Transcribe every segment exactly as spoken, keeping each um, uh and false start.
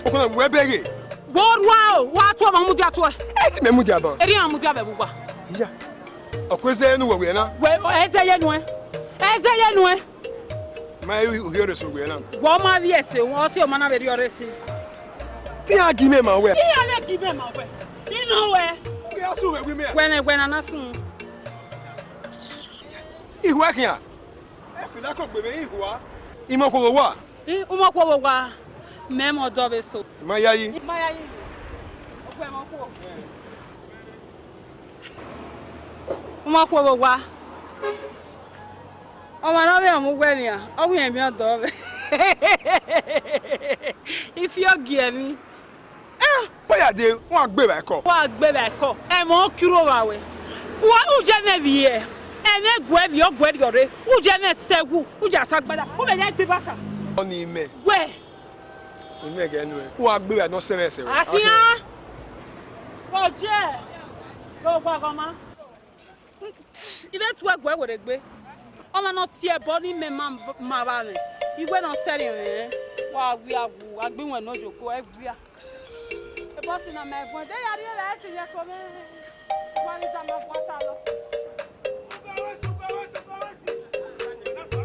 Okuna wẹ bẹghe. Vbe ọ rua o, wa tuẹ, ma mudia tuẹ. Ẹ ti mẹ mudia ban. Erriọ iran mudia vbe vbe uwa. Iya. Ọ ku ẹzẹ enu wẹ wẹ na. Wẹ, ẹzẹ ye nuẹn. Ẹzẹ ye nuẹn. Ma i uhi ọrẹse wẹ na. Wẹ ọ ma vbiẹ ẹse, ọ sẹ ọ ma na vbe rhie ọrẹse. Te iran gi mẹ ma wẹ. Iran vbe gi mẹ ma wẹ. I nọ wẹ. Wẹ a sẹ wẹ wi mẹ. Wẹ nẹ, wẹ na na sunu. Ihua khian. Ẹ fi lakọ gbe mwẹ ihua. Imọkhuo vbe owa. I, umọkhuo vbe owa, mẹ mẹ ọdọ vbe eso. I ma yayi. I ma yayi. Okhuo ẹmwẹ okhuo. Umọkhuo vbe owa. Ọmwa ne ọ vbe mu uwẹ nian, ọ wẹ irẹn miẹn ọdọ mwẹ. Ifio gie emwi. Eh, wẹ ya dee, wa gbe vba ẹkọ. Wa gbe vba ẹkọ, ẹmwẹ ọ kiro vba wẹ. Wa, u je mwẹ vbiẹ, ẹmwẹ guẹ vbiẹ, ọ guẹ rhiọrre. U je mwẹ sẹ wu, u je asa gbada, u vbe ya gbe bata. Ọni imẹ. Wẹ. Imẹ gẹ nuẹ, wa gbe vba ne ọ sẹ mwẹ sẹ wẹ. Akhian. Vbe ọ je, vbe ọ gua gọma. I vbe tuẹ guẹ werriegbe. Ọmwa ne ọ tie ẹbọ ne imẹ ma, ma vba mwẹ. I wẹ ne ọ sẹrriọ mwẹ, wa wia wu, a gbe iwẹn ne ojoko, ẹ wia. Ebọ si na ma ẹguẹn, de ya rrie vbe ẹse ye ko mwẹ. Wa ni zama guan ta lọ. Ugo ẹvbo ẹse, ugo ẹvbo ẹse, ugo ẹvbo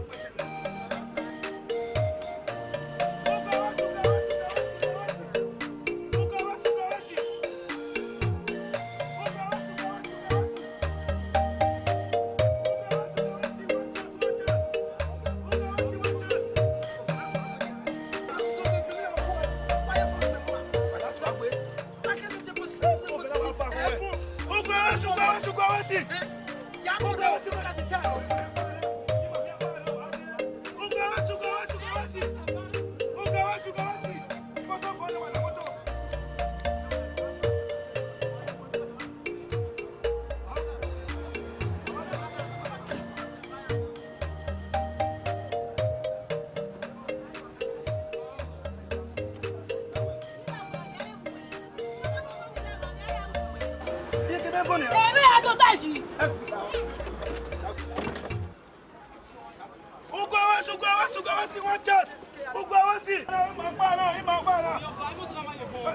ẹse, one chance. Ugo ẹvbo ẹse. Ima gba na, ima gba na.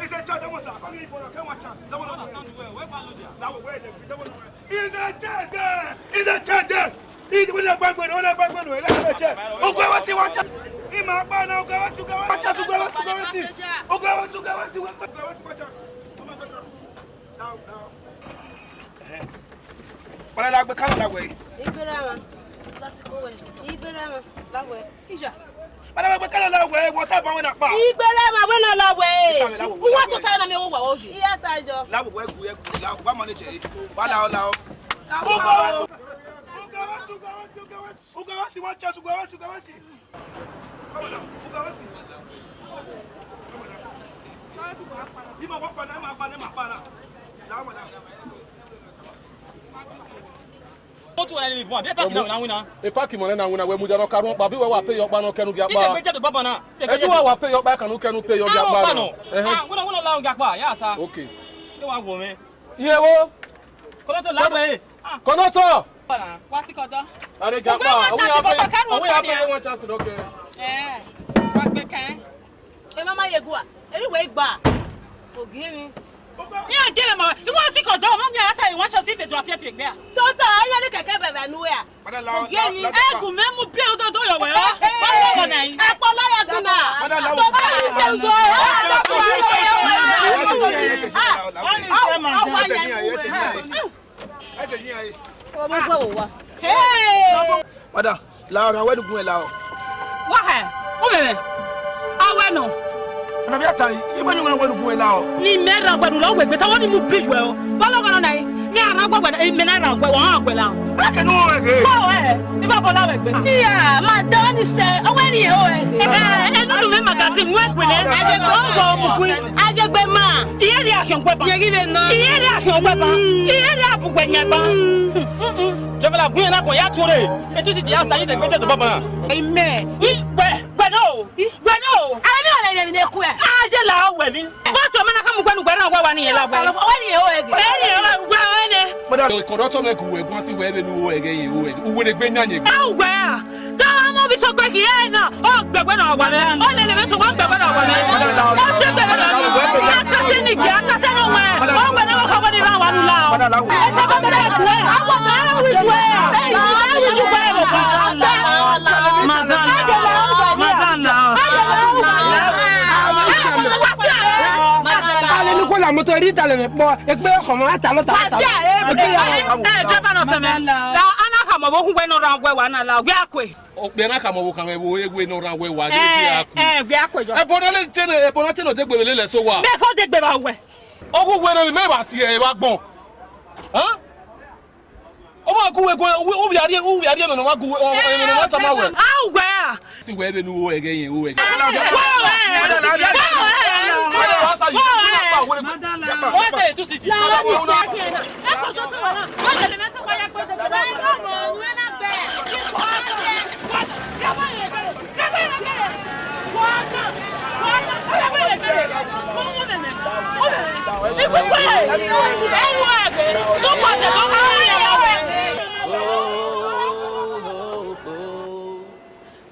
It's a chance, that was a, I mean, for a one chance. That was a, that was a, that was a, In the church there. In the church there. In the, when they gbagbo, when they gbagbo, when they gbagbo. Ugo ẹvbo ẹse, one chance. Ima gba na, ugo ẹvbo ẹse, ugo ẹvbo ẹse, ugo ẹvbo ẹse, ugo ẹvbo ẹse, ugo ẹvbo ẹse, ugo ẹvbo ẹse, one chance. Come on, come on. Down, down. Wala la gbe kanu la wẹ. Igbera ma. Igbera ma. La wẹ. Ija. Wala la gbe kanu la wẹ. Wọ ta ba wẹ na kpa. Igbera ma wẹ na la wẹ. Isa mi la wẹ. Uwa tota na mi wo wa oje. Iya sa jọ. La wẹ gu ẹ gu la wa manage e. Wala la o. Ugo. Ugo ẹvbo ẹse, ugo ẹvbo ẹse, ugo ẹvbo ẹse. Ugo ẹvbo ẹse, one chance, ugo ẹvbo ẹse, ugo ẹvbo ẹse. Come on now, ugo ẹvbo ẹse. Come on now. Ima wa kpa na, ima kpa na, ima kpa na. Now, come on now. Moto na ni vua, be park na wina wina. E park mo na wina, wẹ mudia nọ ka rhuọn kpa, bi wẹ wa pay ọkpa nọ kẹnu gia kpa. Ide gbe je do baba na. Ẹ ju wa wa pay ọkpa, kanu kẹnu pay ọgia kpa nọ. Ẹhẹn. Ah, wina wina la ọgia kpa, ya sa. Okay. E wa wo mwẹ. Iye wo. Kọnọtọ la wẹ. Kọnọtọ. Wa si kọdọ. Are gia kpa. Ọwẹ ya pay, ọwẹ ya pay one chance nọ kẹ. Eh. Wa gbe kẹ. Ẹ ma ma ye gua. Eri wẹ gba. Ogie mi. Iran gele ma, iwọ si kọdọ, ma mi asa iwọ chance ife do apia pie gbe a. Tota, aya ni kẹkẹ bẹbẹ nu ya. Ogie mi. Ẹ gu mẹ mu pie ododo yọ wẹ ọ. Ba lọ wọ na yi. Ẹ kpọ la ya gun na. Tota, ẹ se udo. Madam, la ọghan wẹ ne u gun ẹn la ọ. Wa hẹ, u vbe mwẹ? A wẹ nọ. Ana vbe a ta yi, ibo ni u wan wẹ ne u gun ẹn la ọ? Ni mẹ ra wẹ ne u la wẹ gbe, ta wẹ ni mu bi ju ẹ o. Bọlọ gọnọ na yi, ni a ra wẹ wẹ, mẹ na ra wẹ, wa gha wẹ la. Ẹ kẹ ne u wẹ ghe. Bọ ẹ, ifa bọlọ wẹ gbe. Iya, madam ni sẹ, ọ wẹ ni ẹ o ẹ ghe. Ẹ, ẹ, ẹ, nunu mẹ magazine, wẹ gbe nẹ. Ọ wẹ ọ mu gun. Ajegbe ma. Iye rri akhiọnguẹ ban. Yeghi vbe nọ. Iye rri akhiọnguẹ ban. Iye rri abuwẹ yan ban. Jọvẹla gun yẹn na kọn ya tuorre. Etu si dia sa yi de gbete do baba na. Amen. Wẹ, wẹ no. Wẹ no. Ara mi ọrẹ yẹn ne kue. A ye la wẹ mi. Ko so ma na ka mu gbẹnu gbẹran wa wa ni yẹn la wẹ. Wẹ ni o ege. Ẹ yẹn wa wẹ ne. Madam, kọdọtọ mẹ gu wẹ guan si wẹ vbe nu o ege ye o ege. Uwere gbe yan ye. A wẹ a. Ka wa mo bi Sọkọ khin ẹre na, ọ gbẹgbẹ na wa mẹ. Ọ lele vbe sọkọ gbẹgbẹ na wa mẹ. Ọ sẹ gbẹgbẹ na wa mẹ. Akasẹ ni gẹ, akasẹ na wa. Ọ gbẹgbẹ na wa mẹ ni ra wa nu la. Madam, madam, la. Ale ni ko la moto ri ta le me po. Ekpe ọkọ mọ, a ta lọ, ta lọ, ta lọ. Ekpe ya. Eh, driver, no tell me. La, a na khama vbe okhun wẹ ne ọ rhan wẹ wa na la, wẹ a kue. Okpia na khama vbe okhun wẹ, vbe ne ọ rhan wẹ wa, eh, ghe a kue. Eh, wẹ a kue jọ. Ẹbọ na te ne, ẹbọ na te ne ọ degbe vbe lele ẹse owa. Mẹ kọ degbe vbe wẹ. Oghughe ne mẹ wa tie evba agbọn. Hẹn? Ọ ma gu wẹ gu, u vbe a rhie, u vbe a rhie emwi ne ọ ma gu wẹ, emwi ne ọ ma tama wẹ. A wẹ a? Si wẹ vbene u ru ẹghẹ yẹn, u ru ẹghẹ. Wẹ ẹ? Wẹ ẹ? Wẹ ẹ? What's the two city?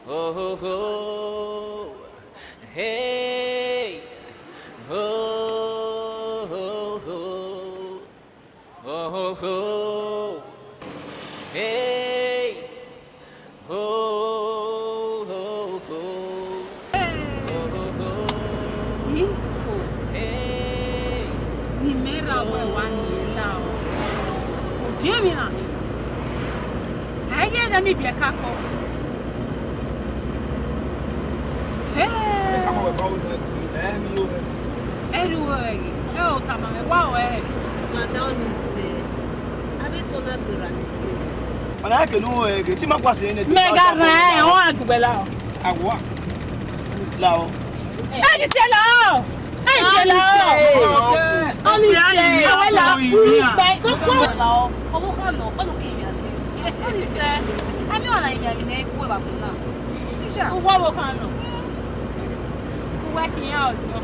Oh, oh, oh, oh, hey, oh, oh, oh, oh, oh, hey, oh, oh, oh, oh, oh, oh, hey, ni mẹ ra wẹ wa ni la o. Ogie emwi na. A i ye ẹdẹ ni biẹ kakọ. Hey! Ẹ ka ma wẹ ba unu ẹkun, ẹ i ru ẹre. Ẹ i ru ẹre. Ẹ o tama mwẹ, wa o ẹre. Madam ni sẹ. A vbe tọ na gberra ni sẹ. Mana ke nu ẹre, ti ma kwa sẹ ne. Mẹ ga rhan ẹ, ọ gha dugbe la o. Awa. La o. Ẹ ni sẹ la o. Ẹ, Ọnise. Ọnise. Ọnise. Awa la. Ẹ, la o. Ọvbokhan nọ, ọkpa nọ ke irian sẹ. Ọnise. A miẹn ọmwa ne a rinmwian emwi ne ẹ i ku evba agbọn na. Uwẹ ọvbokhan nọ. Uwẹ ke iran ọdiọn.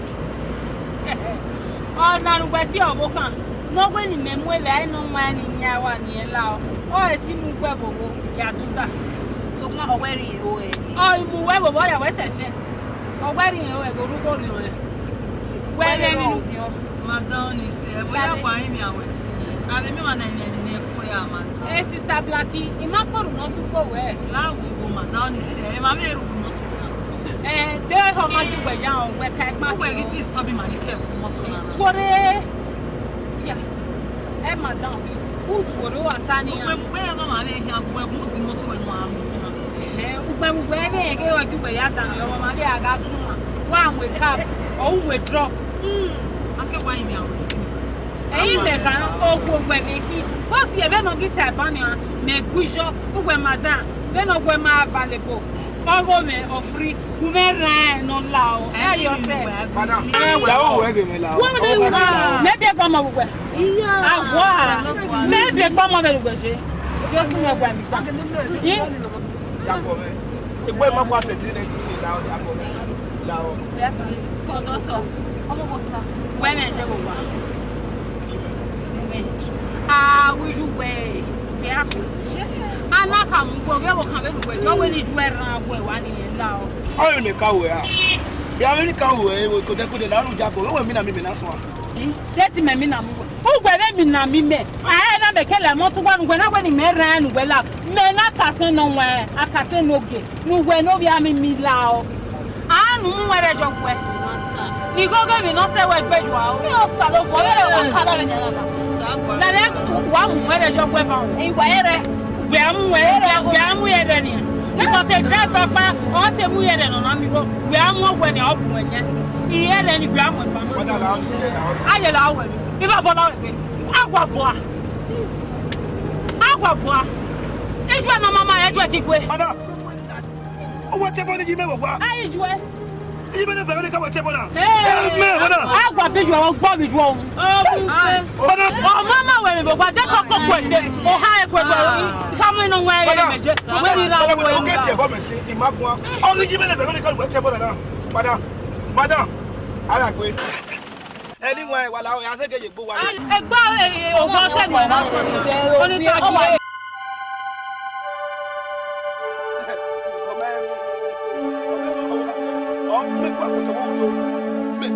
Ọna ne uwẹ tie ọvbokhan. Ne ọ wẹ ne imẹ mu evba ẹre ne ọ wan ne iran wa ni ẹn la o. Ọ re te mu uwẹ vbe owo ya duza. Sokpan ọ wẹ rhie ore. Ọ i mu uwẹ vbe owo ya wẹ sẹ fẹs. Ọ wẹ rhie ore, ghe orhu vbe orhiọn rẹ. Wẹ rhie emwi nu. Madam Ọnise, ẹvbo ya wa rinmwian wẹ sin. Avbe emwi ọmwa na rinmwian emwi ne ẹ ku ya, madam. Eh, Sister Blackie, I ma kpe orhu ne ọ sẹ ukpo wẹ. La wo wo, Madam Ọnise, emwa vbe rhu moto na. Eh, de ọ ma ghi wẹ ya, wẹ ka ẹkpa. Uwẹ ghi disturb ima ni ke vbe moto na. Tuorre. Ya. Ẹ madam, u tuorre, u wa sa ni ya. Ugbẹn mu ugbẹn ya mama vbe hian, uwẹ mu di moto wẹ mu a mu. Eh, ugbẹn mu ugbẹn vbe ghe wa ghi wẹ ya dan, ọ ma vbe a gha gun ma. Wa mu cap, ọ mu drop. Hmm. A ke wa yin mi awẹ si. Ẹyin mẹ kha, okhuo wẹ vbe khin. Bọsi, vbene ọ ghi ta ban nian, mẹ gu izọ, uwẹ madam, vbene ọ wẹ ma available. Ọghe mwẹ ọ free, gu mwẹ rẹn ne ọ lao. Ẹ yọ sẹ. Madam, la o, wẹ ghe mẹ la o. Mẹ biẹ gba ọmọ vbe uwẹ. Awa, mẹ biẹ gba ọmọ vbe uwẹ je. Jesu mẹ gba mi ta. Ih? Dapọ mwẹ. Egbe ma kwa sẹ dine du si la o, dapọ mwẹ. La o. Kọdọtọ, ọmọ kọta. Wẹ mẹ je vbe owa. A wi ju wẹ, wẹ a ko. A na khama ugbẹn, vbe ẹvbo kan vbe ru wẹ, jọ wẹ ne I ju ẹre rran wẹ wa ni la o. Ọ re ne ka wẹ a. Ya vbe ni ka wẹ, kodẹ kodẹ la ru jabọ, wẹ mina mi mẹ na suan. Ih, de ti mẹ mina mi wẹ. Uwẹ vbe mina mi mẹ. A ẹ na mẹ kẹlẹ mọ tugba nu wẹ na wẹ ne imẹ rran nu wẹ la. Mẹ na kasẹ nọ wẹ, a kasẹ nọ ge. Ne uwẹ ne ovbi ami mi la o. A nu mu wẹrẹ jọ wẹ. Ni gogo emwi ne ọ sẹ wẹ gbe jua o. Mi Osanobua, ọ rẹ wa ka da vbe nian na. Lẹrẹ wa mu wẹrẹ jọ wẹ ba o. Iwa ẹrẹ. Wẹ a mu wẹ, wẹ a mu ẹrẹ ni. Because a driver ọkpa, ọ te mu ẹrẹ nọ na mi go. Wẹ a mu wẹ ni ọ bu wẹ ni. I ẹrẹ ni wẹ a mu ba ma. A ye la wẹ. Iba bọ la wẹ. Agua bua. Agua bua. Ejua na mama, ejua ki gbe. Owó tẹ́ bọ́ ní jí mẹ́wàá wá. Ayi ju ẹ. Jí mẹ́wàá fẹ́rẹ́ ní káwọ́ tẹ́ bọ́ náà. Ee. Ẹ mẹ́ wọ́n náà. A gba bí ju àwọn gbọ́ mi ju ọ̀hún. Wọ́n náà. Ọmọ máa wẹ̀ mí bọ̀ wá dé kọ́kọ́ kú ẹ̀sẹ̀. Ọ̀há ẹ̀ kú ẹ̀kọ́. Ká mú iná wá ẹ̀rẹ́ méje. Wọ́n ní ra wọ́n náà. Ó kẹ́ tiẹ̀ bọ́ mi sí ìmákun wa. Ọ̀hún jí mẹ́wàá fẹ́rẹ́ ní káwọ́ tẹ́ bọ́ náà. Madam, madam, ara gbé. Ẹni wọn ẹ̀ wà láwọn ẹ̀ á sẹ́kẹ̀ yẹ̀ gbó wa. Ẹ gbọ́, ẹ, ẹ, ọgbọ́n sẹ́gun ẹ̀ máa sọ. Oníṣẹ́ ọmọ ẹ̀. Mẹ gua kotọ vbe udo. Mẹ.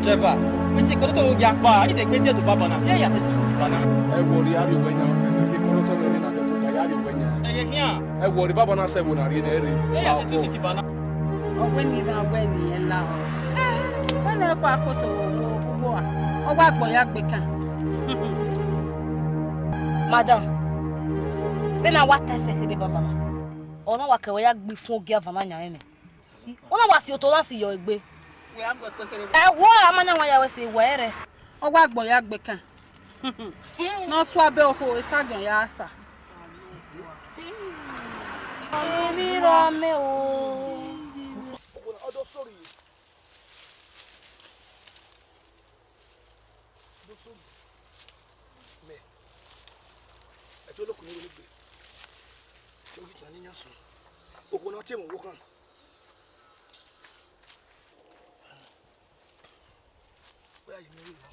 Driver, mẹ te kotọ vbe ogiakpa, a ghi de gbe die do baba na. Iran ya sẹ tusi ti bana. Ẹ worry, a rhie owẹ yan ọtẹn, ke kọrọ sẹ wẹ rre na fẹ ko ba ya rhie owẹ yan. Ẹ ye khian. Ẹ worry, baba na sẹ ẹvbo na rhie nẹ rre. Iran ya sẹ tusi ti bana. Ọ wẹ ne iran wẹ ne irẹn la. Wẹ ne ọ gua kotọ vbe udo, ọ gua gbọ ya gbe kan. Madam, vbene a wa ta ẹsẹ kherhe baba na, ọ na wa kẹ wẹ ya gbe ifun ogie avan na yan ẹnẹ. Ọ na wa si otọ na si yọ egbe. Wẹ a gu ẹkpẹkẹrẹ. Ẹ wo a ma na wa ya wẹ se wẹ rẹ. Ọ wa gbọ ya gbe kan. Ne ọ sua bẹ okho, esagiọn ya sa. Emwi rọ mẹ o. Ọdọ sorry. Ọdọ sorry. Mẹ. Ẹ ti olokun ni wele gbe. Ẹ ti ogi tuma ni yan sunu. Okhuo ne ọ tie mwẹ owa okhan. Wẹ a ye miẹn vberriọ.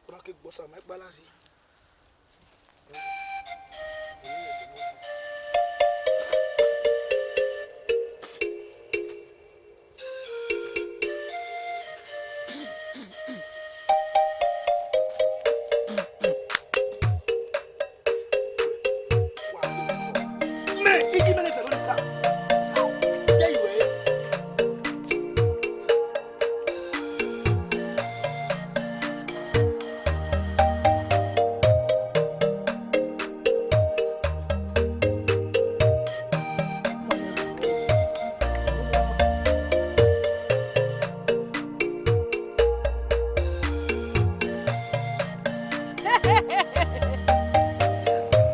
Ọ na ke gbe ọsa ma ẹkpala si.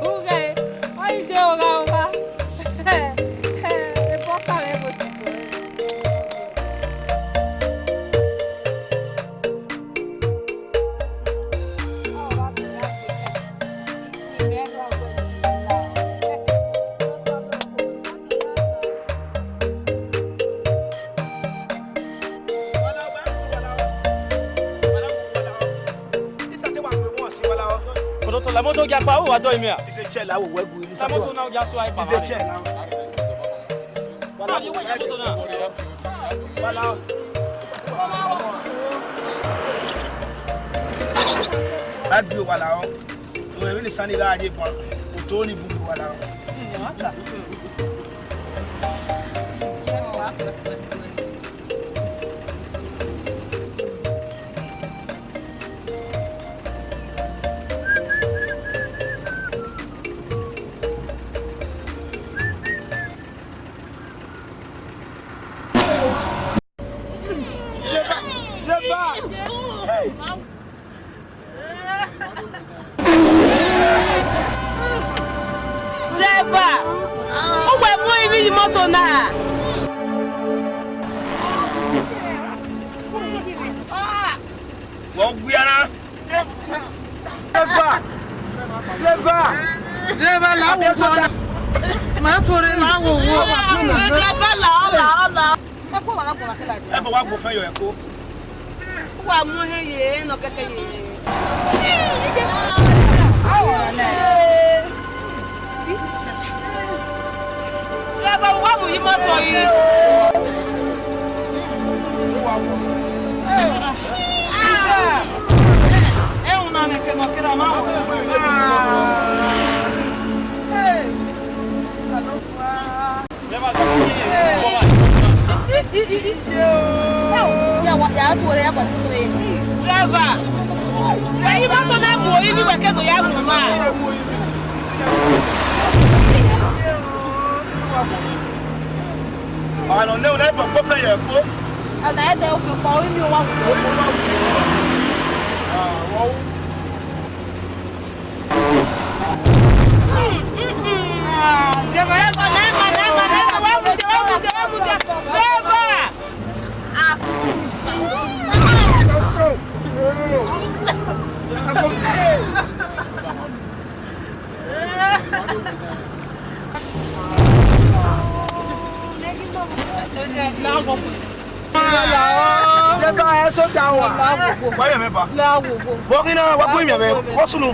Ughe, ọ i de ogha ogha. Ebọ ka vbe ẹvbo tito ẹre. Kọdọtọ la moto gia kpa, u wa dọ ime a. Ize chẹ la wo wẹ gu ni. La moto na u gia sua ipa. Ize chẹ la. Wala. Wala. Agbe wala o. Wẹ vbene sani gha ye guan, otọ ni bu wala o. Driver, uwẹ mu ivbi ye imoto na. Wẹ ọ gbia na. Driver! Driver! Driver, la wo wo. Ma tuorre, la wo wo. Driver, la, la, la. Ẹ bọ wa gbọ fẹ yọ ẹko. Wa mu hẹ ye, nọ kẹkẹ ye. Driver, wa mu yi moto yi. Ẹhun na mẹ kẹ ma kẹra ma. Driver, ẹyi ma to na mu ori ni wẹ ke do ya mu ma. Ọna nọ ne una bọ gbọfẹ ye ẹko. Ana ẹdẹ ofin kpa ori ni owa wu. Driver, ẹ soja wa. Wa yẹ mẹ ba. Vọ ghi na wa bu imian mẹ, vọ sunu.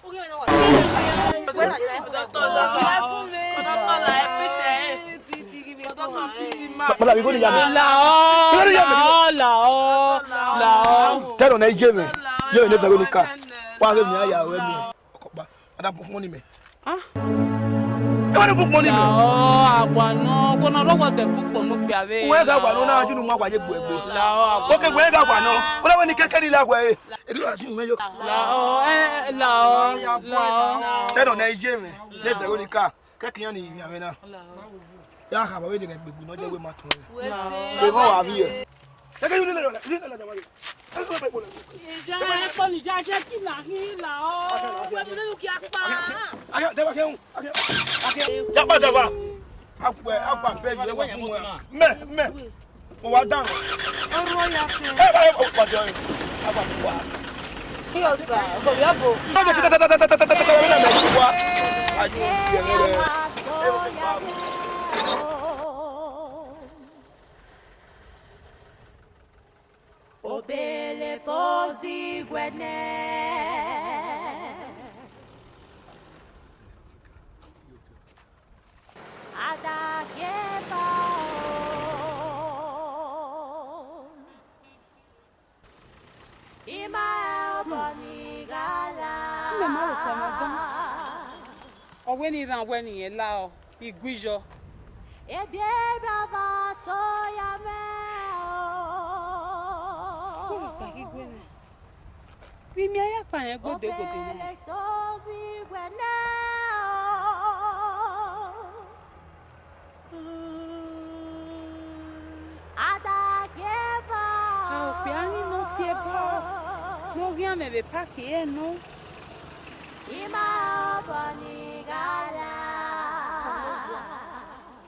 Doctor, la, doctor, la, ẹ pity ẹ. Doctor, pity ma. Madam, you go to Yami. Lao, lao, lao, lao. Tell on ye me. Ye me Veronica. Wa ghe mi aya we mi. Ọkọkpa. Madam, book money me. Ah. Ẹ wa ni book money me. Lao, agba nọ, kona ro wa de book no kpia vbe. Uwẹ gha gba nọ na, junu ma wa ye gbe egbe. Lao, agba. Okay, uwẹ gha gba nọ. Wala we ni keke ni la we. Eri wa si uwẹ yo. Lao, eh, lao, lao. Tell on ye me. Ye Veronica. Kẹki iran ni yin amwẹ na. Ya kha vbe ne gbegbe nọ je wẹ ma tọn rẹ. Wẹ si. Evọ wa viẹ. Kẹkẹ yu lele lele lele jama. Ìjà ẹ̀pọ̀ nìjà jẹ́ kí nà hí là ọ́. Wẹ́n mi nínú kí a pa. Aya dẹba kẹhun. Aya. Aya. Ya pa dẹba. Akpẹ akpa bẹ yẹ wa tun wẹ. Mẹ mẹ. Mo wa dan. Ọrọ ya fẹ. Ẹ bá yẹ kó pàdé ọyọ. Akpa wa. Kí o sà, kò yọ bò. Obele fozi gwene. Adagieva o. Ima ẹbọ ni ghala. Nne ma rhọkpa mwa dan. Ọ wẹ ne I rhan wẹ ne irẹn la ọ, I gui yọ. Ebieba va so ya mwẹ o. Kọrọ kpa ghi gue nẹ. Vbe imian ya kpa rẹn gbodegbode nẹ. Obele fozi gwene o. Adagieva. A okpia ni nọ tie bọ, ne ọ ghian mwẹ vbe park ẹre nọ. Ima obọ ni ghala.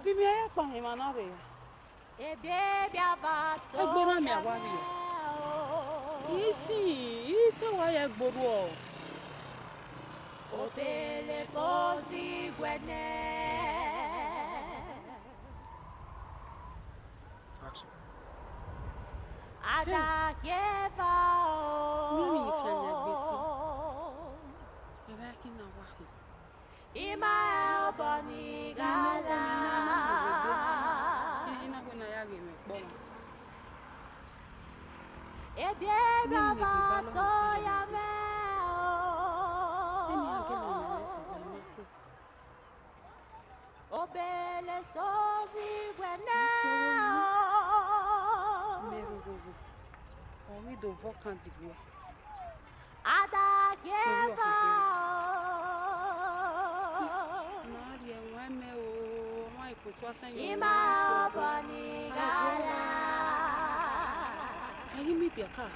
Vbe imian ya kpa rẹn emwa na rre ra? Ebieba va so. Ẹgborha miẹn a wa rrie. I tin, I te wa ya ẹgborhuọ. Obele fozi gwene. Action. Adagieva o. Mimi ni fian yan gbe si. Eva ki na wa khin. Ima obọ ni ghala. Ina wẹ ne a ya ghe mwẹ kpọ mwa. Ebieba va so ya mwẹ o. Eni a gele mwẹ vbe Satan na khin. Obele sozi wẹ nẹ o. Mẹ rhogho, ọ ghi do vọ kan diguẹ. Adagieva o. Ma rhie ẹwaẹn mẹ o, ọmwa ikoto asẹ yan. Ima obọ ni ghala. A ghi miẹn ibiẹka.